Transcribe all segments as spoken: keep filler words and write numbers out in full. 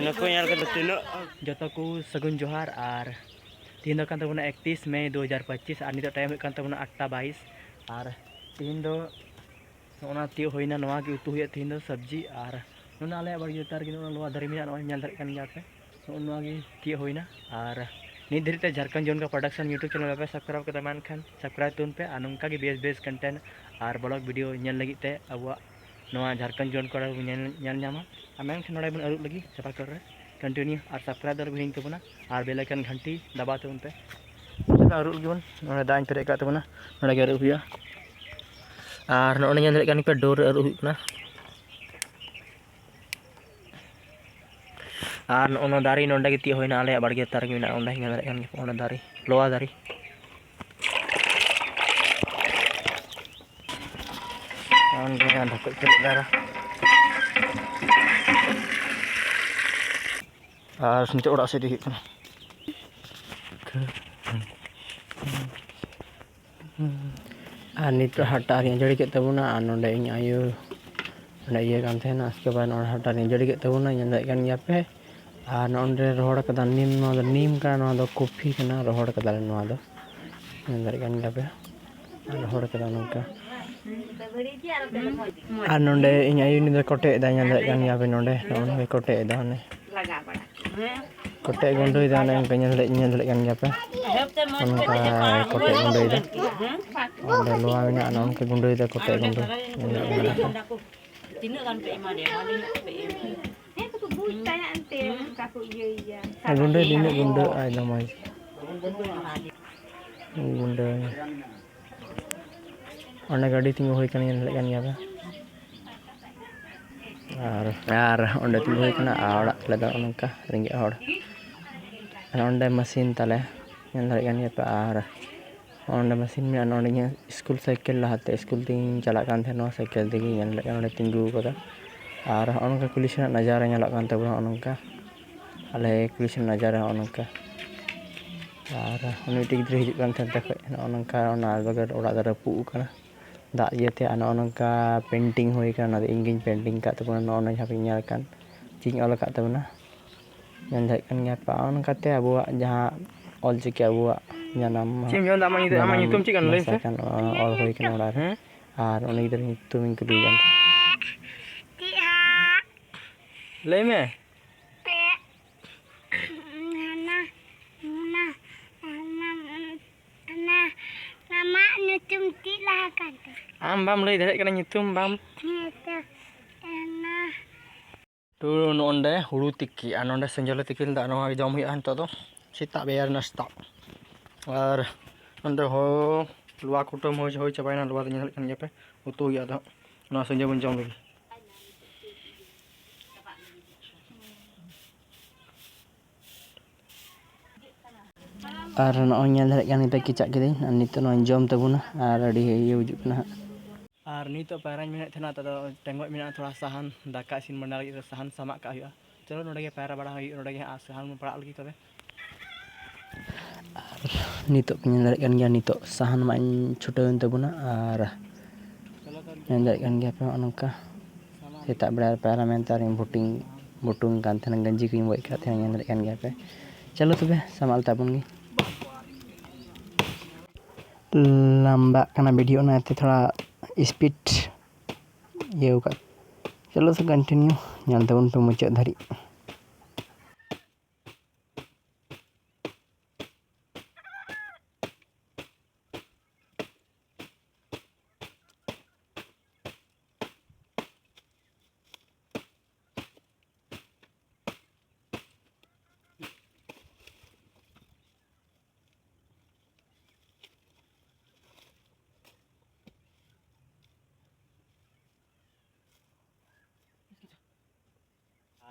ᱱᱩᱠᱩ ᱧᱮᱞ ᱠᱟᱛᱮ ᱛᱤᱱᱟᱹᱜ ᱡᱚᱛᱚ ᱠᱚ ᱥᱟᱹᱜᱩᱱ ᱡᱚᱦᱟᱨ᱾ ᱟᱨ ᱛᱤᱦᱤᱧ ᱫᱚ ᱠᱟᱱ ᱛᱟᱵᱚᱱᱟ ᱮᱠᱛᱤᱥ ᱢᱮ ᱫᱩ ᱦᱟᱡᱟᱨ ᱯᱚᱸᱪᱤᱥ, ᱟᱨ ᱱᱤᱛᱚᱜ ᱴᱟᱭᱤᱢ ᱦᱩᱭᱩᱜ ᱠᱟᱱ ᱛᱟᱵᱚᱱᱟ ᱟᱴᱴᱟ ᱵᱟᱭᱤᱥ᱾ ᱟᱨ ᱛᱤᱦᱤᱧ ᱫᱚ ᱱᱚᱜᱼᱚ ᱱᱟ ᱛᱤᱭᱳᱜ ᱦᱩᱭᱱᱟ, ᱱᱚᱣᱟ ᱜᱮ ᱩᱛᱩ ᱦᱩᱭᱩᱜᱼᱟ ᱛᱤᱦᱤᱧ ᱫᱚ, ᱥᱚᱵᱽᱡᱤ᱾ ᱟᱨ ᱱᱚᱜᱼᱚ ᱱᱟ ᱟᱞᱮᱭᱟᱜ ᱵᱟᱲᱜᱮ ᱩᱛᱟᱹᱨ ᱜᱮ ᱱᱚᱜᱼᱚ ᱱᱚᱣᱟ ᱫᱟᱨᱮ ᱢᱮᱱᱟᱜᱼᱟ, ᱱᱚᱜᱼᱚᱭ ᱧᱮᱞ ᱫᱟᱲᱮᱭᱟᱜ ᱠᱟᱱ ᱜᱮᱭᱟ ᱯᱮ, ᱱᱚᱜᱼᱚ ᱱᱚᱣᱟ ᱜᱮ ᱛᱤᱭᱳᱜ ᱦᱩᱭᱱᱟ᱾ ᱟᱨ ᱱᱤᱛ ᱫᱷᱟᱹᱨᱤᱡ ᱛᱮ ᱡᱷᱟᱲᱠᱷᱚᱸᱰ ᱡᱚᱱ ᱠᱟ production YouTube channel ᱵᱟᱯᱮ subscribe ᱠᱟᱫᱟ, ᱢᱮᱱᱠᱷᱟᱱ subscribe ᱛᱟᱵᱚᱱ ᱯᱮ᱾ ᱟᱨ ᱱᱚᱝᱠᱟ ᱜᱮ ᱵᱮᱥ ᱵᱮᱥ content ᱟᱨ vlog video ᱧᱮᱞ ᱞᱟᱹᱜᱤᱫ ᱛᱮ ᱟᱵᱚᱣᱟᱜ ᱱᱚᱣᱟ ᱡᱷᱟᱲᱠᱷᱚᱸᱰ ᱡᱚᱱ ᱠᱚᱲᱟ ᱵᱚᱱ ᱧᱮᱞ, ᱧᱮᱞ ᱧᱟᱢᱟ᱾ ᱟᱨ ᱢᱮᱱᱠᱷᱟᱱ ᱱᱚᱰᱮ ᱵᱚᱱ ᱟᱹᱨᱩᱵ ᱞᱟᱹᱜᱤᱫ ᱪᱟᱯᱟ ᱠᱚᱞ ᱨᱮ᱾ Continue ᱟᱨ subscribe ᱫᱚ ᱟᱞᱚ ᱵᱤᱱ ᱦᱤᱲᱤᱧ ᱛᱟᱵᱚᱱᱟ, ᱟᱨ bell icon ᱜᱷᱟᱱᱴᱤ ᱫᱟᱵᱟᱣ ᱛᱟᱵᱚᱱ ᱯᱮ᱾ ᱪᱚᱞᱚ ᱟᱹᱨᱩᱵ ᱞᱟᱹᱜᱤᱫ ᱵᱚᱱ, ᱱᱚᱰᱮ ᱫᱟᱜ ᱤᱧ ᱯᱮᱨᱮᱡ ᱟᱠᱟᱫ ᱛᱟᱵᱚᱱᱟ, ᱱᱚᱰᱮ ᱜᱮ ᱟᱹᱨᱩᱵ ᱦᱩᱭᱩᱜᱼᱟ᱾ ᱟᱨ ᱱᱚᱜᱼᱚᱭ ᱧᱮᱞ ᱫᱟᱲᱮᱭᱟᱜ ᱠᱟᱱ ᱯᱮ, ᱰᱳᱨ ᱨᱮ ᱟᱹᱨᱩᱵ ᱦᱩᱭᱩᱜ ᱠᱟᱱᱟ᱾ ᱟᱨ ᱱᱚᱜᱼᱚ ᱱᱚᱣᱟ ᱫᱟᱨᱮ ᱱᱚᱰᱮ ᱜᱮ ᱛᱤᱭᱳᱜ ᱦᱩᱭᱱᱟ, ᱟᱞᱮᱭᱟᱜ ᱵᱟᱲᱜᱮ ᱞᱟᱛᱟᱨ ᱨᱮᱜᱮ ᱢᱮᱱᱟᱜᱼᱟ᱾ ᱚᱸᱰᱮ ᱧᱮᱞ ᱫᱟᱲᱮᱭᱟᱜ ᱠᱟᱱ ᱜᱮᱭᱟ, ᱚᱸᱰᱮ ᱫᱟᱨᱮ, ᱞᱚᱣᱟ ᱫᱟᱨᱮ᱾ ᱚᱸᱰᱮ ᱰᱷᱟᱠᱚᱡ ᱯᱮᱨᱮᱡ ᱫᱟᱨᱮ᱾ ᱟᱨ ᱱᱤᱛᱚᱜ ᱚᱲᱟᱜ ᱥᱮᱫ ᱤᱫᱤ ᱦᱩᱭᱩᱜ ᱠᱟᱱᱟ᱾ ᱟᱨ ᱱᱤᱛᱚᱜ ᱦᱟᱴᱟᱜ ᱨᱤᱧ ᱟᱹᱡᱟᱹᱲᱤ ᱠᱮᱫ ᱛᱟᱵᱚᱱᱟ, ᱟᱨ ᱱᱚᱰᱮ ᱤᱧ ᱟᱭᱳ ᱚᱸᱰᱮ ᱤᱭᱟᱹ ᱠᱟᱱ ᱛᱟᱦᱮᱱᱟ᱾ ᱩᱥᱠᱮ ᱵᱟᱫᱽ ᱱᱚᱰᱮ ᱦᱟᱴᱟᱜ ᱨᱤᱧ ᱟᱹᱡᱟᱹᱲᱤ ᱠᱮᱫ ᱛᱟᱵᱚᱱᱟ, ᱧᱮᱞ ᱫᱟᱲᱮᱭᱟᱜ ᱠᱟᱱ ᱜᱮᱭᱟ ᱯᱮ᱾ ᱟᱨ ᱱᱚᱜᱼᱚ ᱱᱚᱰᱮ ᱨᱚᱦᱚᱲ ᱠᱟᱫᱟ ᱱᱤᱢ, ᱱᱚᱣᱟ ᱫᱚ ᱱᱤᱢ ᱠᱟᱱᱟ, ᱱᱚᱣᱟ ᱫᱚ ᱠᱚᱯᱷᱤ ᱠᱟᱱᱟ, ᱨᱚᱦᱚᱲ ᱠᱟᱫᱟᱞᱮ ᱱᱚᱣᱟ ᱫᱚ, ᱧᱮᱞ ᱫᱟᱲᱮᱭᱟᱜ ᱠᱟᱱ ᱜᱮᱭᱟ ᱯᱮ᱾ ᱟᱨ ᱨᱚᱦᱚᱲ ᱠᱟᱫᱟ ᱱᱚᱝᱠᱟ᱾ ᱟᱨ ᱱᱚᱰᱮ ᱤᱧ ᱟᱭᱳ ᱩᱱᱤ ᱫᱚ ᱠᱚᱴᱮᱡ ᱮᱫᱟᱭ, ᱧᱮᱞ ᱫᱟᱲᱮᱭᱟᱜ ᱠᱟᱱ ᱜᱮᱭᱟ ᱯᱮ, ᱱᱚᱰᱮ ᱱᱚᱜᱼᱚ ᱱᱚᱰᱮ ᱠᱚᱴᱮᱡ ᱮᱫᱟ, ᱚᱱᱮ ᱠᱚᱴᱮᱡ ᱜᱩᱸᱰᱟᱹᱭᱮᱫᱟ, ᱚᱱᱮ ᱚᱱᱠᱟ ᱧᱮᱞ ᱫᱟᱲᱮᱭᱟᱜ, ᱧᱮᱞ ᱫᱟᱲᱮᱭᱟᱜ ᱠᱟᱱ ᱜᱮᱭᱟ ᱯᱮ, ᱚᱱᱠᱟ ᱠᱚᱴᱮᱡ ᱜᱩᱸᱰᱟᱹᱭᱮᱫᱟ᱾ ᱚᱸᱰᱮ ᱞᱚᱣᱟ ᱢᱮᱱᱟᱜᱼᱟ, ᱱᱚᱜᱼᱚ ᱱᱚᱝᱠᱟ ᱜᱩᱸᱰᱟᱹᱭᱮᱫᱟ ᱠᱚᱴᱮᱡ ᱜᱩᱸᱰᱟᱹ, ᱧᱮᱞ ᱫᱟᱲᱮᱭᱟᱜ ᱠᱟᱱ ᱜᱮᱭᱟ ᱯᱮ᱾ ᱛᱤᱱᱟᱹᱜ ᱜᱟᱱ ᱯᱮ ᱮᱢᱟ ᱞᱮᱭᱟ? ᱵᱟᱞᱮ ᱧᱚᱜ ᱯᱮ ᱮᱢ᱾ ᱦᱮᱸ, ᱠᱚ ᱵᱩᱡᱽ ᱛᱟᱭᱟ ᱮᱱᱛᱮ, ᱚᱱᱠᱟ ᱠᱚ ᱤᱭᱟᱹᱭ ᱜᱮᱭᱟ᱾ ᱟᱨ ᱜᱩᱸᱰᱟᱹ ᱫᱚ ᱤᱱᱟᱹᱜ ᱜᱩᱸᱰᱟᱹ, ᱟᱭ ᱫᱚ ᱢᱚᱡᱽ᱾ ᱜᱩᱸᱰᱟᱹ᱾ ᱚᱸᱰᱮ ᱜᱟᱹᱰᱤ ᱛᱤᱸᱜᱩ ᱦᱩᱭ ᱠᱟᱱᱟ, ᱧᱮᱞ ᱫᱟᱲᱮᱭᱟᱜ ᱠᱟᱱ ᱜᱮᱭᱟ ᱯᱮ᱾ ᱟᱨ, ᱟᱨ ᱚᱸᱰᱮ ᱛᱤᱸᱜᱩ ᱦᱩᱭ ᱠᱟᱱᱟ, ᱟᱨ ᱚᱲᱟᱜ ᱛᱟᱞᱮ ᱫᱚ ᱱᱚᱝᱠᱟ ᱨᱮᱸᱜᱮᱡ ᱦᱚᱲ᱾ ᱟᱨ ᱚᱸᱰᱮ ᱢᱮᱥᱤᱱ ᱛᱟᱞᱮ, ᱧᱮᱞ ᱫᱟᱲᱮᱭᱟᱜ ᱠᱟᱱ ᱜᱮᱭᱟ ᱯᱮ᱾ ᱟᱨ ᱚᱸᱰᱮ ᱢᱮᱥᱤᱱ ᱢᱮᱱᱟᱜᱼᱟ, ᱱᱚᱸᱰᱮ ᱤᱧᱟᱹᱜ ᱥᱠᱩᱞ ᱥᱟᱭᱠᱮᱞ, ᱞᱟᱦᱟᱛᱮ ᱥᱠᱩᱞ ᱛᱤᱧ ᱪᱟᱞᱟᱜ ᱠᱟᱱ ᱛᱟᱦᱮᱸᱫ, ᱱᱚᱣᱟ ᱥᱟᱭᱠᱮᱞ ᱛᱮᱜᱮ, ᱧᱮᱞ ᱫᱟᱲᱮᱭᱟᱜ ᱠᱟᱱᱟ ᱱᱚᱸᱰᱮ ᱛᱤᱸᱜᱩ ᱟᱠᱟᱫᱟ᱾ ᱟᱨ ᱦᱚᱸᱜᱼᱚ ᱱᱚᱝᱠᱟ ᱠᱩᱞᱦᱤ ᱥᱮᱱᱟᱜ ᱱᱟᱡᱟᱨᱟ ᱧᱮᱞᱚᱜ ᱠᱟᱱ ᱛᱟᱵᱚᱱᱟ, ᱦᱚᱸᱜᱼᱚ ᱱᱚᱝᱠᱟ ᱟᱞᱮ ᱠᱩᱞᱦᱤ ᱥᱮᱱᱟᱜ ᱱᱟᱡᱟᱨᱟ ᱦᱚᱸᱜᱼᱚ ᱱᱚᱝᱠᱟ᱾ ᱟᱨ ᱩᱱᱤ ᱢᱤᱫᱴᱮᱡ ᱜᱤᱫᱽᱨᱟᱹ ᱦᱤᱡᱩᱜ ᱠᱟᱱ ᱛᱟᱦᱮᱸᱫ ᱚᱸᱰᱮ ᱠᱷᱚᱡ, ᱱᱚᱜᱼᱚ ᱱᱚᱝᱠᱟ ᱚᱱᱟ ᱵᱟᱜᱟᱱ ᱚᱲᱟᱜ ᱫᱚ ᱨᱟᱹᱯᱩᱫ ᱟᱠᱟᱱᱟ ᱫᱟᱜ ᱤᱭᱟᱹᱛᱮ᱾ ᱟᱨ ᱱᱚᱜᱼᱚ ᱱᱚᱝᱠᱟ ᱯᱮᱱᱴᱤᱝ ᱦᱩᱭ ᱠᱟᱱᱟ, ᱚᱱᱟ ᱫᱚ ᱤᱧ ᱜᱤᱧ ᱯᱮᱱᱴᱤᱝ ᱟᱠᱟᱫ ᱛᱟᱵᱚᱱᱟ᱾ ᱱᱚᱜᱼᱚ ᱱᱚᱣᱟ ᱡᱟᱦᱟᱸ ᱯᱮ ᱧᱮᱞ ᱠᱟᱱ, ᱪᱮᱫ ᱤᱧ ᱚᱞ ᱟᱠᱟᱫ ᱛᱟᱵᱚᱱᱟ, ᱢᱮᱱ ᱫᱟᱲᱮᱭᱟᱜ ᱠᱟᱱ ᱜᱮᱭᱟ ᱯᱮ, ᱚᱱᱠᱟᱛᱮ ᱟᱵᱚᱣᱟᱜ ᱡᱟᱦᱟᱸ ᱚᱞᱪᱤᱠᱤ, ᱟᱵᱚᱣᱟᱜ ᱡᱟᱱᱟᱢ ᱪᱮᱫ ᱮᱢ ᱡᱚᱢ ᱮᱫᱟ? ᱟᱢᱟᱜ ᱧᱩᱛᱩᱢ, ᱟᱢᱟᱜ ᱡᱟᱱᱟᱢ ᱧᱩᱛᱩᱢ ᱪᱮᱫ ᱠᱟᱱᱟ? ᱞᱟᱹᱭ ᱵᱷᱟᱥᱟ ᱢᱮᱥᱮ᱾ ᱠᱟᱱ, ᱚᱱᱟ ᱚᱞ ᱦᱩᱭ ᱠᱟᱱᱟ ᱚᱲᱟᱜ ᱨᱮ᱾ ᱦᱮᱸ? ᱟᱨ ᱩᱱᱤ ᱜᱤᱫᱽᱨᱟᱹ ᱧᱩᱛᱩᱢᱤᱧ ᱠᱩᱞᱤᱭᱮ ᱠᱟᱱ ᱛᱟᱦᱮᱸᱫ᱾ ᱞᱟᱹᱭ ᱢᱮ᱾ ᱦᱟᱱᱟ, ᱦᱟᱱᱟ, ᱦᱟᱱᱟ, ᱦᱟᱱᱟ, ᱟᱢᱟᱜ ᱧᱩᱛᱩᱢ ᱪᱮᱫ ᱞᱟᱦᱟ ᱠᱟᱱ ᱛᱟᱢᱟ? ᱟᱢ ᱵᱟᱢ ᱞᱟᱹᱭ ᱫᱟᱲᱮᱭᱟᱜ ᱠᱟᱱᱟ ᱧᱩᱛᱩᱢ ᱵᱟᱢ᱾ ᱦᱮᱸ ᱛᱚ, ᱦᱟᱱᱟ᱾ ᱛᱚ, ᱱᱚᱜᱼᱚᱸᱰᱮ ᱦᱩᱲᱩ ᱛᱤᱠᱤ ᱟᱨ ᱱᱚᱸᱰᱮ ᱥᱮᱸᱡᱮᱞ ᱞᱮ ᱛᱤᱠᱤ ᱞᱮᱫᱟ, ᱱᱚᱣᱟ ᱜᱮ ᱡᱚᱢ ᱦᱩᱭᱩᱜᱼᱟ ᱱᱤᱛᱚᱜ ᱫᱚ, ᱥᱮᱛᱟᱜ ᱵᱮᱲᱟ ᱨᱮ ᱱᱟᱥᱛᱟ᱾ ᱟᱨ ᱱᱚᱸᱰᱮ ᱦᱚᱸ ᱞᱚᱣᱟ ᱠᱩᱴᱟᱹᱢ ᱦᱩᱭ, ᱦᱩᱭ ᱪᱟᱵᱟᱭᱮᱱᱟ, ᱞᱚᱣᱟ ᱫᱚ ᱧᱮᱞ ᱫᱟᱲᱮᱭᱟᱜ ᱠᱟᱱ ᱜᱮᱭᱟ ᱯᱮ, ᱩᱛᱩ ᱦᱩᱭᱩᱜᱼᱟ ᱟᱫᱚ ᱦᱟᱸᱜ, ᱱᱚᱣᱟ ᱥᱮᱸᱡᱮᱞ ᱵᱚᱱ ᱡᱚᱢ ᱞᱮᱜᱮ᱾ ᱟᱨ ᱱᱚᱜᱼᱚᱭ ᱧᱮᱞ ᱫᱟᱲᱮᱭᱟᱜ ᱠᱟᱱ ᱜᱮᱯᱮ, ᱠᱮᱪᱟᱜ ᱠᱤᱫᱟᱹᱧ ᱟᱨ ᱱᱤᱛᱚᱜ ᱱᱚᱜᱼᱚᱭ ᱡᱚᱢ ᱛᱟᱵᱚᱱᱟ ᱟᱨ ᱟᱹᱰᱤ ᱤᱭᱟᱹ ᱵᱩᱡᱩᱜ ᱠᱟᱱᱟ ᱦᱟᱸᱜ᱾ ᱟᱨ ᱱᱤᱛᱚᱜ ᱯᱟᱭᱨᱟᱧ ᱢᱮᱱᱮᱫ ᱛᱟᱦᱮᱱᱟ, ᱛᱚ ᱴᱮᱸᱜᱚᱡ ᱢᱮᱱᱟᱜᱼᱟ, ᱛᱷᱚᱲᱟ ᱥᱟᱦᱟᱱ, ᱫᱟᱠᱟ ᱤᱥᱤᱱ ᱵᱟᱲᱟ ᱞᱟᱹᱜᱤᱫ ᱛᱮ ᱥᱟᱦᱟᱱ ᱥᱟᱢᱟᱜ ᱠᱟᱜ ᱦᱩᱭᱩᱜᱼᱟ᱾ ᱪᱚᱞᱚ, ᱱᱚᱰᱮ ᱜᱮ ᱯᱟᱭᱨᱟ ᱵᱟᱲᱟ ᱦᱩᱭᱩᱜ, ᱱᱚᱰᱮ ᱜᱮ ᱦᱟᱸᱜ ᱥᱟᱦᱟᱱ ᱵᱚᱱ ᱯᱟᱲᱟᱜ ᱞᱟᱹᱜᱤᱫ ᱛᱚᱵᱮ᱾ ᱟᱨ ᱱᱤᱛᱚᱜ ᱯᱮ ᱧᱮᱞ ᱫᱟᱲᱮᱭᱟᱜ ᱠᱟᱱ ᱜᱮᱭᱟ, ᱱᱤᱛᱚᱜ ᱥᱟᱦᱟᱱ ᱢᱟᱜ ᱤᱧ ᱪᱷᱩᱴᱟᱹᱣᱮᱱ ᱛᱟᱵᱚᱱᱟ᱾ ᱟᱨ ᱧᱮᱞ ᱫᱟᱲᱮᱭᱟᱜ ᱠᱟᱱ ᱜᱮᱭᱟ ᱯᱮ, ᱱᱚᱜᱼᱚ ᱱᱚᱝᱠᱟ ᱥᱮᱛᱟᱜ ᱵᱮᱲᱟ ᱨᱮ ᱯᱟᱭᱨᱟ ᱢᱮᱱᱛᱮ ᱟᱨᱤᱧ ᱵᱷᱩᱴᱤᱝ, ᱵᱷᱩᱴᱩᱝ ᱠᱟᱱ ᱛᱟᱦᱮᱱᱟ, ᱜᱮᱧᱡᱤ ᱠᱚᱧ ᱵᱚᱡ ᱠᱟᱜ ᱛᱟᱦᱮᱱᱟ, ᱧᱮᱞ ᱫᱟᱲᱮᱭᱟᱜ ᱠᱟᱱ ᱜᱮᱭᱟ ᱯᱮ᱾ ᱪᱚᱞᱚ ᱛᱚᱵᱮ, ᱥᱟᱢᱟᱜ ᱞᱮ ᱛᱟᱵᱚᱱ ᱜᱮ᱾ ᱞᱟᱢᱵᱟᱜ ᱠᱟᱱᱟ ᱵᱷᱤᱰᱤᱭᱳ, ᱚᱱᱟᱛᱮ ᱛᱷᱚᱲᱟ ᱥᱯᱤᱰ ᱤᱭᱟᱹᱣ ᱠᱟᱜ᱾ ᱪᱚᱞᱚ ᱥᱮ ᱠᱚᱱᱴᱤᱱᱤᱭᱩ ᱧᱮᱞ ᱛᱟᱵᱚᱱ ᱯᱮ ᱢᱩᱪᱟᱹᱫ ᱫᱷᱟᱹᱨᱤᱡ᱾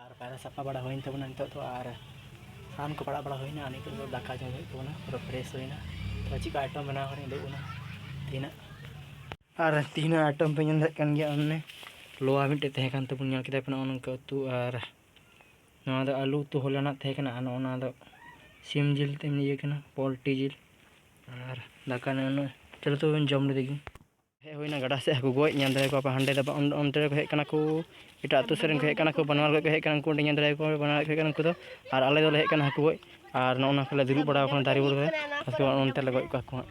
ᱟᱨ ᱯᱟᱭᱨᱟ ᱥᱟᱯᱷᱟ ᱵᱟᱲᱟ ᱦᱩᱭᱮᱱ ᱛᱟᱵᱚᱱᱟ ᱱᱤᱛᱚᱜ ᱫᱚ, ᱟᱨ ᱥᱟᱦᱟᱱ ᱠᱚ ᱯᱟᱲᱟᱜ ᱵᱟᱲᱟ ᱦᱩᱭᱱᱟ᱾ ᱟᱨ ᱱᱤᱛᱚᱜ ᱫᱚ ᱫᱟᱠᱟ ᱡᱚᱢ ᱦᱩᱭᱩᱜ ᱛᱟᱵᱚᱱᱟ, ᱯᱩᱨᱟᱹ ᱯᱷᱨᱮᱥ ᱦᱩᱭᱱᱟ᱾ ᱛᱚ ᱪᱮᱫ ᱠᱚ ᱟᱭᱴᱮᱢ ᱵᱮᱱᱟᱣ ᱦᱩᱭᱱᱟ, ᱩᱫᱩᱜ ᱵᱚᱱᱟ ᱛᱮᱦᱮᱧᱟᱜ᱾ ᱟᱨ ᱛᱮᱦᱮᱧᱟᱜ ᱟᱭᱴᱮᱢ ᱯᱮ ᱧᱮᱞ ᱫᱟᱲᱮᱭᱟᱜ ᱠᱟᱱ ᱜᱮᱭᱟ, ᱚᱱᱮ ᱞᱚᱣᱟ ᱢᱤᱫᱴᱮᱡ ᱛᱟᱦᱮᱸ ᱠᱟᱱ ᱛᱟᱵᱚᱱ, ᱧᱮᱞ ᱠᱮᱫᱟ ᱯᱮ, ᱱᱚᱜᱼᱚ ᱱᱚᱝᱠᱟ ᱩᱛᱩ᱾ ᱟᱨ ᱱᱚᱣᱟ ᱫᱚ ᱟᱹᱞᱩ ᱩᱛᱩ ᱦᱚᱞᱟᱱᱟᱜ ᱛᱟᱦᱮᱸ ᱠᱟᱱᱟ, ᱟᱨ ᱱᱚᱜᱼᱚ ᱱᱚᱣᱟ ᱫᱚ ᱥᱤᱢ ᱡᱤᱞ ᱛᱮ ᱤᱭᱟᱹ ᱠᱟᱱᱟ, ᱯᱳᱞᱴᱤ ᱡᱤᱞ᱾ ᱟᱨ ᱫᱟᱠᱟ ᱱᱚᱜᱼᱚ ᱱᱚᱣᱟ, ᱪᱚᱞᱚ ᱛᱚᱵᱮ ᱵᱚᱱ ᱡᱚᱢ ᱞᱮᱫᱮ ᱜᱮ᱾ ᱦᱮᱡ ᱦᱩᱭᱱᱟ ᱜᱟᱰᱟ ᱥᱮᱫ ᱦᱟᱹᱠᱩ ᱜᱚᱡ᱾ ᱧᱮᱞ ᱫᱟᱲᱮᱭᱟᱠᱚᱣᱟ ᱯᱮ ᱦᱟᱸᱰᱮ ᱫᱚ ᱵᱟᱝ, ᱚᱸᱰᱮ, ᱚᱸᱰᱮ ᱨᱮᱠᱚ ᱦᱮᱡ ᱠᱟᱱᱟ ᱠᱚ, ᱮᱴᱟᱜ ᱟᱹᱛᱩ ᱥᱮᱫ ᱨᱮᱱ ᱠᱚ ᱦᱮᱡ ᱠᱟᱱᱟ ᱠᱚ, ᱵᱟᱱᱣᱟᱞ ᱠᱷᱚᱡ ᱠᱚ ᱦᱮᱡ ᱠᱟᱱᱟ ᱩᱱᱠᱩ, ᱚᱸᱰᱮ ᱧᱮᱞ ᱫᱟᱲᱮᱭᱟᱠᱚᱣᱟ ᱯᱮ ᱵᱟᱱᱣᱟᱞ ᱠᱷᱚᱡ ᱠᱚ ᱦᱮᱡ ᱠᱟᱱᱟ ᱩᱱᱠᱩ ᱫᱚ᱾ ᱟᱨ ᱱᱚᱜᱼᱚ ᱱᱚᱣᱟ ᱠᱚᱞᱮ ᱫᱩᱲᱩᱵ ᱵᱟᱲᱟ ᱟᱠᱟᱱᱟ ᱫᱟᱨᱮ ᱵᱩᱴᱟᱹ ᱨᱮ, ᱟᱨ ᱚᱱᱛᱮ ᱞᱮ ᱜᱚᱡ ᱠᱚᱣᱟ ᱦᱟᱹᱠᱩ ᱦᱟᱸᱜ᱾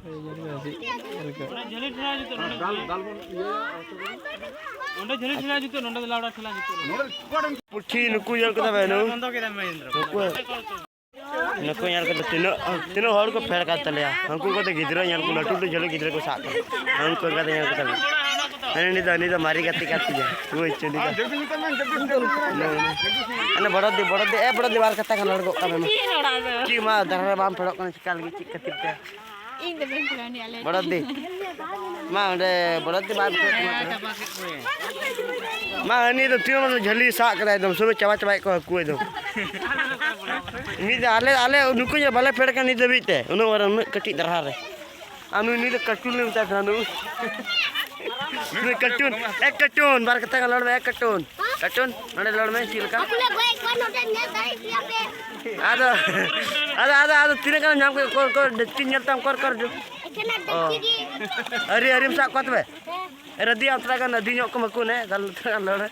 ᱚᱸᱰᱮ ᱡᱷᱟᱹᱞᱤ ᱴᱷᱮᱞᱟ ᱡᱩᱛᱩᱜ, ᱱᱚᱸᱰᱮ ᱫᱚ ᱞᱟᱣᱲᱟ ᱴᱷᱮᱞᱟ ᱡᱩᱛᱩᱜ᱾ ᱯᱩᱴᱷᱤ ᱱᱩᱠᱩ ᱧᱮᱞ ᱠᱮᱫᱟ ᱵᱮᱱ, ᱱᱩᱠᱩ? ᱱᱩᱠᱩ ᱧᱮᱞ ᱠᱚᱫᱚ ᱛᱤᱱᱟᱹᱜ, ᱛᱤᱱᱟᱹᱜ ᱦᱚᱲ ᱠᱚ ᱯᱷᱮᱰ ᱠᱟᱱ ᱛᱟᱞᱮᱭᱟ᱾ ᱦᱟᱹᱱᱠᱩ ᱠᱚᱫᱚ ᱜᱤᱫᱽᱨᱟᱹ ᱧᱮᱞ ᱠᱚ, ᱞᱟᱹᱴᱩ ᱞᱟᱹᱴᱩ ᱡᱷᱟᱹᱞᱤ ᱜᱤᱫᱽᱨᱟᱹ ᱠᱚ ᱥᱟᱵ ᱠᱚᱣᱟ᱾ ᱦᱟᱹᱱᱠᱩ ᱠᱚᱫᱚ ᱧᱮᱞ ᱠᱚ ᱛᱟᱞᱮ᱾ ᱦᱟᱹᱱᱤ ᱩᱱᱤ ᱫᱚ, ᱩᱱᱤ ᱫᱚ ᱢᱟᱨᱮ ᱜᱟᱛᱮ ᱠᱟᱱ ᱛᱤᱧᱟ᱾ ᱵᱩᱡᱽ ᱪᱚ ᱩᱱᱤ ᱫᱚ᱾ ᱦᱟᱱᱮ ᱵᱚᱲᱚ ᱫᱤ, ᱵᱚᱲᱚ ᱫᱤ, ᱮ ᱵᱚᱲᱚ ᱫᱤ, ᱵᱟᱨ ᱠᱟᱛᱷᱟ ᱜᱟᱱ ᱨᱚᱲ ᱜᱚᱜ ᱠᱟᱜ ᱢᱮ ᱢᱟ᱾ ᱪᱮᱫ ᱢᱟ ᱫᱷᱟᱨᱟ ᱨᱮ ᱵᱟᱢ ᱯᱷᱮᱰᱚᱜ ᱠᱟᱱᱟ, ᱪᱮᱠᱟ ᱞᱟᱹᱜᱤᱫ, ᱪᱮᱫ ᱠᱷᱟᱹᱛᱤᱨ ᱛᱮ? ᱤᱧ ᱫᱚ ᱵᱟᱹᱧ ᱯᱷᱮᱰᱚᱜᱼᱟ, ᱩᱱᱤ ᱟᱞᱮ ᱵᱚᱲᱚ ᱫᱤ᱾ ᱢᱟ ᱚᱸᱰᱮ ᱵᱚᱲᱚ ᱫᱤ ᱵᱟᱢ ᱯᱷᱮᱰᱚᱜ ᱠᱟᱱᱟ᱾ ᱢᱟ ᱩᱱᱤ ᱫᱚ ᱛᱤᱱ ᱨᱮ ᱡᱷᱟᱹᱞᱤ ᱥᱟᱵ ᱠᱟᱫᱟᱭ, ᱮᱠᱫᱚᱢ ᱥᱩᱨ ᱪᱟᱵᱟ ᱪᱟᱵᱟᱭᱮᱫ ᱠᱚᱣᱟ ᱦᱟᱹᱠᱩ ᱮᱠᱫᱚᱢ᱾ ᱢᱤᱫ ᱫᱷᱟᱣ ᱟᱞᱮ, ᱟᱞᱮ ᱱᱩᱠᱩ ᱧᱚᱜ ᱵᱟᱞᱮ ᱯᱷᱮᱰ ᱠᱟᱱᱟ ᱱᱤᱛ ᱫᱷᱟᱹᱵᱤᱡ ᱛᱮ, ᱩᱱᱟᱹᱜ ᱢᱟᱨᱟᱝ, ᱩᱱᱟᱹᱜ ᱠᱟᱹᱴᱤᱡ ᱫᱟᱨᱦᱟ ᱨᱮ᱾ ᱟᱨ ᱱᱩᱭ, ᱱᱩᱭ ᱫᱚ ᱠᱟᱨᱴᱩᱱ ᱞᱮ ᱢᱮᱛᱟᱭ ᱛᱟᱦᱮᱱᱟ, ᱱᱩᱭ᱾ ᱱᱩᱭ ᱠᱟᱨᱴᱩᱱ, ᱮ ᱠᱟᱨᱴᱩᱱ, ᱵᱟᱨ ᱠᱟᱛᱷᱟ ᱜᱟᱱ ᱨᱚᱲ ᱢᱮ, ᱮ ᱠᱟᱨᱴᱩᱱ᱾ ᱠᱟᱨᱴᱩᱱ, ᱱᱚᱰᱮ ᱨᱚᱲ ᱢᱮ, ᱪᱮᱫ ᱞᱮᱠᱟ? ᱦᱟᱹᱠᱩ ᱞᱮ ᱜᱚᱡ ᱠᱚᱣᱟ, ᱱᱚᱰᱮ ᱧᱮᱞ ᱫᱟᱲᱮᱭᱟᱜ ᱜᱮᱭᱟ ᱯᱮ᱾ ᱟᱫᱚ, ᱟᱫᱚ, ᱟᱫᱚ, ᱟᱫᱚ ᱛᱤᱱᱟᱹᱜ ᱜᱟᱱᱮᱢ ᱧᱟᱢ ᱠᱮᱫ ᱠᱚᱣᱟ? ᱚᱠᱚᱭ, ᱚᱠᱚᱭ, ᱰᱟᱹᱠᱛᱤᱧ ᱧᱮᱞ ᱛᱟᱢ, ᱚᱠᱚᱭ, ᱚᱠᱚᱭ? ᱮᱠᱷᱮᱱ ᱚ᱾ ᱰᱟᱹᱠᱛᱤ ᱜᱮ᱾ ᱟᱹᱣᱨᱤ, ᱟᱹᱣᱨᱤᱢ ᱥᱟᱵ ᱠᱚᱣᱟ ᱛᱚᱵᱮ? ᱦᱮᱸ᱾ ᱨᱟᱫᱤ ᱟᱢ ᱛᱷᱚᱲᱟ ᱜᱟᱱ ᱟᱹᱫᱤ ᱧᱚᱜ ᱠᱚ ᱢᱟᱠᱚ ᱱᱮ, ᱜᱟᱞ ᱛᱷᱚᱲᱟ ᱜᱟᱱ ᱨᱚᱲ᱾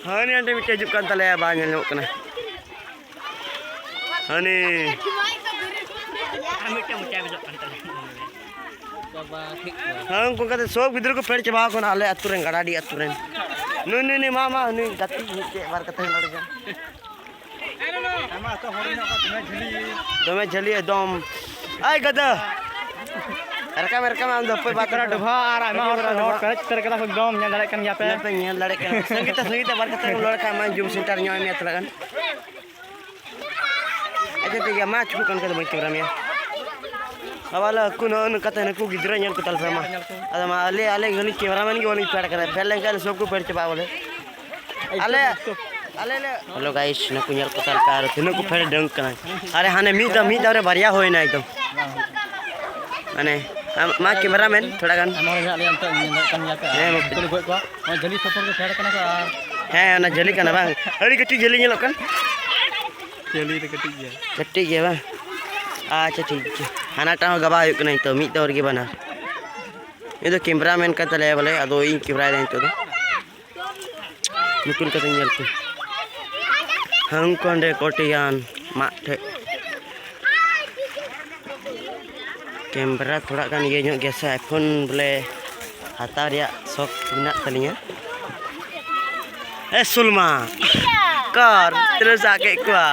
ᱦᱳᱭ, ᱱᱤᱭᱟᱹ ᱟᱸᱰᱮ ᱢᱤᱫᱴᱮᱡ ᱦᱤᱡᱩᱜ ᱠᱟᱱ ᱛᱟᱞᱮᱭᱟ, ᱵᱟᱝ ᱧᱮᱞ ᱧᱟᱢᱚᱜ ᱠᱟᱱᱟ᱾ ᱦᱟᱹᱱᱤ᱾ ᱟᱨ ᱢᱤᱫᱴᱮᱱ ᱢᱚᱪᱟ ᱵᱮᱫᱚᱜ ᱠᱟᱱ ᱛᱟᱞᱮᱭᱟ᱾ ᱦᱮᱸ, ᱩᱱᱠᱩ ᱠᱟᱛᱮ ᱥᱚᱵ ᱜᱤᱫᱽᱨᱟᱹ ᱠᱚ ᱯᱷᱮᱰ ᱪᱟᱵᱟ ᱟᱠᱟᱱᱟ ᱟᱞᱮ ᱟᱹᱛᱩ ᱨᱮᱱ, ᱜᱟᱰᱟᱰᱤ ᱟᱹᱛᱩ ᱨᱮᱱ᱾ ᱱᱩᱭ, ᱱᱩᱭ, ᱱᱩᱭ, ᱢᱟ, ᱢᱟ, ᱱᱩᱭ ᱜᱟᱛᱮ ᱢᱤᱫᱴᱮᱡ ᱵᱟᱨ ᱠᱟᱛᱷᱟᱧ ᱨᱚᱲ ᱜᱮᱭᱟ᱾ ᱫᱚᱢᱮ ᱡᱷᱟᱹᱞᱤ ᱮᱠᱫᱚᱢ᱾ ᱟᱭ ᱜᱟᱫᱟ᱾ ᱨᱟᱠᱟᱵ ᱢᱮ, ᱨᱟᱠᱟᱵ ᱢᱮ, ᱟᱢ ᱫᱚ ᱦᱟᱯᱳᱭ ᱵᱟᱫ ᱠᱟᱱᱟ ᱰᱚᱵᱷᱟ ᱟᱨ ᱟᱭᱢᱟ ᱦᱚᱲ ᱠᱚ ᱦᱚᱲ ᱯᱮᱨᱮᱡ ᱩᱛᱟᱹᱨ ᱠᱟᱫᱟ ᱠᱚ ᱮᱠᱫᱚᱢ, ᱧᱮᱞ ᱫᱟᱲᱮᱭᱟᱜ ᱠᱟᱱ ᱜᱮᱭᱟ ᱯᱮ᱾ ᱧᱮᱞ ᱯᱮ, ᱧᱮᱞ ᱫᱟᱲᱮᱭᱟᱜ ᱠᱟᱱᱟ᱾ ᱥᱚᱝᱜᱤᱛᱟ, ᱥᱚᱝᱜᱤᱛᱟ, ᱵᱟᱨ ᱠᱟᱛᱷᱟ ᱨᱚᱲ ᱠᱷᱟᱱ ᱢᱟ zoom center ᱧᱚᱜ ᱟᱭ ᱢᱮ ᱛᱷᱚᱲᱟ ᱜᱟᱱ᱾ ᱟᱪᱪᱷᱟ, ᱴᱷᱤᱠ ᱜᱮᱭᱟ, ᱢᱟ ᱪᱩᱠᱩᱜ ᱠᱟᱱ ᱠᱷᱟᱡ ᱫᱚ ᱵᱟᱹᱧ ᱠᱮᱢᱮᱨᱟ ᱢᱮᱭᱟ᱾ ᱵᱟᱵᱟ ᱞᱮ ᱦᱟᱹᱠᱩ ᱱᱚᱜᱼᱚ ᱱᱚᱝᱠᱟ ᱛᱮ ᱱᱩᱠᱩ ᱜᱤᱫᱽᱨᱟᱹ ᱧᱮᱞ ᱠᱚ ᱛᱟᱞᱮ ᱯᱮ ᱢᱟ᱾ ᱟᱫᱚ ᱢᱟ ᱟᱞᱮ, ᱟᱞᱮ ᱠᱷᱟᱹᱞᱤ ᱠᱮᱢᱮᱨᱟ ᱢᱮᱱ ᱜᱮ ᱵᱟᱹᱞᱤᱧ ᱯᱷᱮᱰ ᱠᱟᱱᱟ, ᱯᱷᱮᱰ ᱞᱮᱱᱠᱷᱟᱱ ᱥᱚᱵ ᱠᱚ ᱯᱷᱮᱰ ᱪᱟᱵᱟᱜᱼᱟ ᱵᱚᱞᱮ᱾ ᱟᱞᱮ, ᱟᱞᱮ ᱞᱮ Hello guys, ᱱᱩᱠᱩ ᱧᱮᱞ ᱠᱚ ᱛᱟᱞᱮ ᱯᱮ ᱟᱨ ᱛᱤᱱᱟᱹᱜ ᱠᱚ ᱯᱷᱮᱰ ᱰᱟᱹᱝ ᱠᱟᱱᱟ᱾ ᱟᱨᱮ ᱦᱟᱱᱮ ᱢᱤᱫ ᱫᱷᱟᱣ, ᱢᱤᱫ ᱫᱷᱟᱣ ᱨᱮ ᱵᱟᱨᱭᱟ ᱦᱩᱭᱱᱟ ᱮᱠᱫᱚᱢ᱾ ᱢᱟᱱᱮ, ᱟᱢ, ᱢᱟ ᱠᱮᱢᱮᱨᱟ ᱢᱮᱱ ᱛᱷᱚᱲᱟ ᱜᱟᱱ᱾ ᱟᱭᱢᱟ ᱦᱚᱲ ᱢᱮᱱᱟᱜ ᱞᱮᱭᱟ ᱱᱤᱛᱚᱜ ᱧᱮᱞ ᱫᱟᱲᱮᱭᱟᱜ ᱠᱟᱱ ᱜᱮᱭᱟ ᱯᱮ᱾ ᱦᱮᱸ, ᱟᱨ ᱢᱟ ᱱᱤᱛᱚᱜ ᱞᱮ ᱜᱚᱡ ᱠᱚᱣᱟ᱾ ᱱᱚᱜᱼᱚᱭ ᱡᱷᱟᱹᱞᱤ ᱥᱚᱯᱚᱨ ᱠᱚ ᱯᱷᱮᱰ ᱠᱟᱱᱟ ᱠᱚ ᱟᱨ ᱦᱮᱸ, ᱚᱱᱟ ᱡᱷᱟᱹᱞᱤ ᱠᱟᱱᱟ ᱵᱟᱝ? ᱟᱹᱰᱤ ᱠᱟᱹᱴᱤᱡ ᱡᱷᱟᱹᱞᱤ ᱧᱮᱞᱚᱜ ᱠᱟᱱ᱾ ᱡᱷᱟᱹᱞᱤ ᱫᱚ ᱠᱟᱹᱴᱤᱡ ᱜᱮᱭᱟ᱾ ᱠᱟᱹᱴᱤᱡ ᱜᱮᱭᱟ ᱵᱟᱝ? ᱟᱪᱪᱷᱟ, ᱴᱷᱤᱠ ᱜᱮᱭᱟ᱾ ᱦᱟᱱᱟᱴᱟᱜ ᱦᱚᱸ ᱜᱟᱵᱟ ᱦᱩᱭᱩᱜ ᱠᱟᱱᱟ ᱱᱤᱛᱚᱜ, ᱢᱤᱫ ᱫᱚᱢ ᱨᱮᱜᱮ ᱵᱟᱱᱟᱨ᱾ ᱩᱱᱤ ᱫᱚ ᱠᱮᱢᱨᱟ ᱢᱮᱱ ᱠᱟᱱ ᱛᱟᱞᱮᱭᱟ ᱵᱚᱞᱮ, ᱟᱫᱚ ᱤᱧ ᱠᱮᱢᱨᱟᱭᱮᱫᱟ ᱱᱤᱛᱚᱜ ᱫᱚ᱾ ᱱᱩᱠᱩ ᱞᱮᱠᱟᱛᱮ ᱧᱮᱞ ᱠᱚ᱾ ᱦᱟᱝᱠᱚᱱᱰᱮ ᱠᱚᱴᱤᱭᱟᱱ ᱢᱟᱫ ᱴᱷᱮᱡ᱾ ᱠᱮᱢᱨᱟ ᱛᱷᱚᱲᱟ ᱜᱟᱱ ᱤᱭᱟᱹ ᱧᱚᱜ ᱜᱮᱭᱟ ᱥᱮ, iPhone ᱵᱚᱞᱮ ᱦᱟᱛᱟᱣ ᱨᱮᱭᱟᱜ ᱥᱚᱠ ᱢᱮᱱᱟᱜ ᱛᱟᱹᱞᱤᱧᱟ᱾ ᱮ ᱥᱩᱞᱢᱟ, ᱠᱟᱨ ᱛᱤᱱᱟᱹᱜ ᱥᱟᱵ ᱠᱮᱫ ᱠᱚᱣᱟ᱾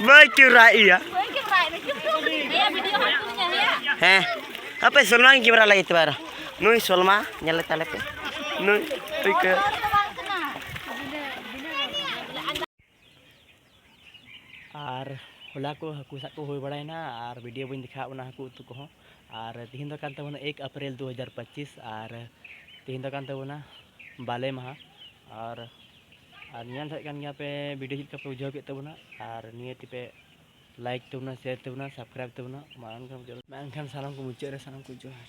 ᱵᱟᱹᱧ ᱠᱮᱢᱨᱟᱭᱮᱫ ᱭᱟ᱾ ᱦᱮᱸ, ᱦᱟᱯᱮ ᱥᱚᱞᱢᱟ ᱜᱮ ᱠᱮᱢᱨᱟ ᱞᱟᱹᱜᱤᱫ ᱛᱚᱵᱮ ᱟᱨᱚ᱾ ᱱᱩᱭ ᱥᱚᱞᱢᱟ ᱧᱮᱞᱮ ᱛᱟᱞᱮ ᱯᱮ᱾ ᱱᱩᱭ ᱯᱟᱹᱭᱠᱟᱹᱨ᱾ ᱟᱨ ᱦᱚᱞᱟ ᱠᱚ ᱦᱟᱹᱠᱩ ᱥᱟᱵ ᱠᱚ ᱦᱩᱭ ᱵᱟᱲᱟᱭᱮᱱᱟ, ᱟᱨ video ᱵᱟᱹᱧ ᱫᱮᱠᱷᱟᱣ ᱵᱚᱱᱟ ᱦᱟᱹᱠᱩ ᱩᱛᱩ ᱠᱚᱦᱚᱸ᱾ ᱟᱨ ᱛᱮᱦᱮᱧ ᱫᱚ ᱠᱟᱱ ᱛᱟᱵᱚᱱᱟ ᱮᱠ ᱟᱯᱨᱤᱞ ᱫᱩ ᱦᱟᱡᱟᱨ ᱯᱚᱸᱪᱤᱥ, ᱟᱨ ᱛᱮᱦᱮᱧ ᱫᱚ ᱠᱟᱱ ᱛᱟᱵᱚᱱᱟ ᱵᱟᱞᱮ ᱢᱟᱦᱟ᱾ ᱟᱨ, ᱟᱨ ᱧᱮᱞ ᱫᱟᱲᱮᱭᱟᱜ ᱠᱟᱱ ᱜᱮᱭᱟ ᱯᱮ video ᱪᱮᱫ ᱞᱮᱠᱟ ᱯᱮ ᱵᱩᱡᱷᱟᱹᱣ ᱠᱮᱫ ᱛᱟᱵᱚᱱᱟ, ᱟᱨ ᱱᱤᱭᱟᱹ ᱛᱮᱯᱮ like ᱛᱟᱵᱚᱱᱟ, share ᱛᱟᱵᱚᱱᱟ, subscribe ᱛᱟᱵᱚᱱᱟ᱾ ᱢᱟ ᱮᱱᱠᱷᱟᱱ, ᱢᱟ ᱮᱱᱠᱷᱟᱱ ᱥᱟᱱᱟᱢ ᱠᱚ ᱢᱩᱪᱟᱹᱫ ᱨᱮ ᱥᱟᱱᱟᱢ ᱠᱚ ᱡᱚᱦᱟᱨ᱾